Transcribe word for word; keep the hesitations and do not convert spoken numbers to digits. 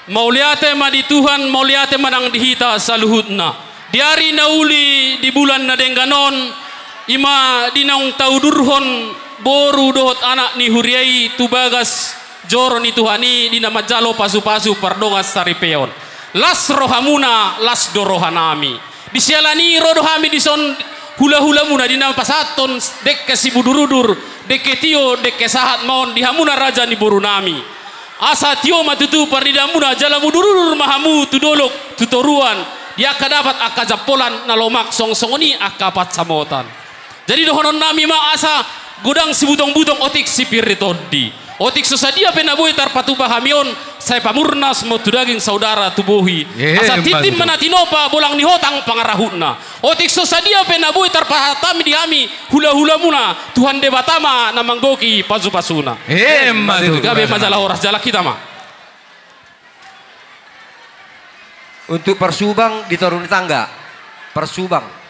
Mauliate ma di Tuhan, mauliate ma nang di hita saluhutna. Di ari na uli, di bulan na denggan on, i ma di naung taudurhon boru dohot anak ni huria i tu bagas joro ni Tuhan i, di na manjalo pasupasu pardongan saripeon. Las rohamuna, las do rohanami. Di siala ni i ro do hami dison, hulahulamuna, di na pasahathon dengke sibudurudur, dengke tio, dengke sahat ma on di hamuna raja ni borunami. Asa tio ma tutu parnidamuna, jala mudurudur ma hamu tu dolok, tu toruan, di angka dapat, angka jampolan na lomak, songon i angka pansamotan. Jadi dohononnami ma asa godang sibutong-butong, otik sipir ni tondi. Otik so sadia pe na boi tarpatupa hami on, sai pamurnas ma on tu daging, saudara tu bohi. Asa tintin ma na tinopa, bolang ni hotang pangarahutna. Otik so sadia pe na boi tarpasahat hami di hami hulahulamuna, Tuhan Debata ma na manggohi pasupasuna. Emma tutu. Gabe ma jala horas, jala hita ma. Untuk parsubang di toru ni tangga. Parsubang.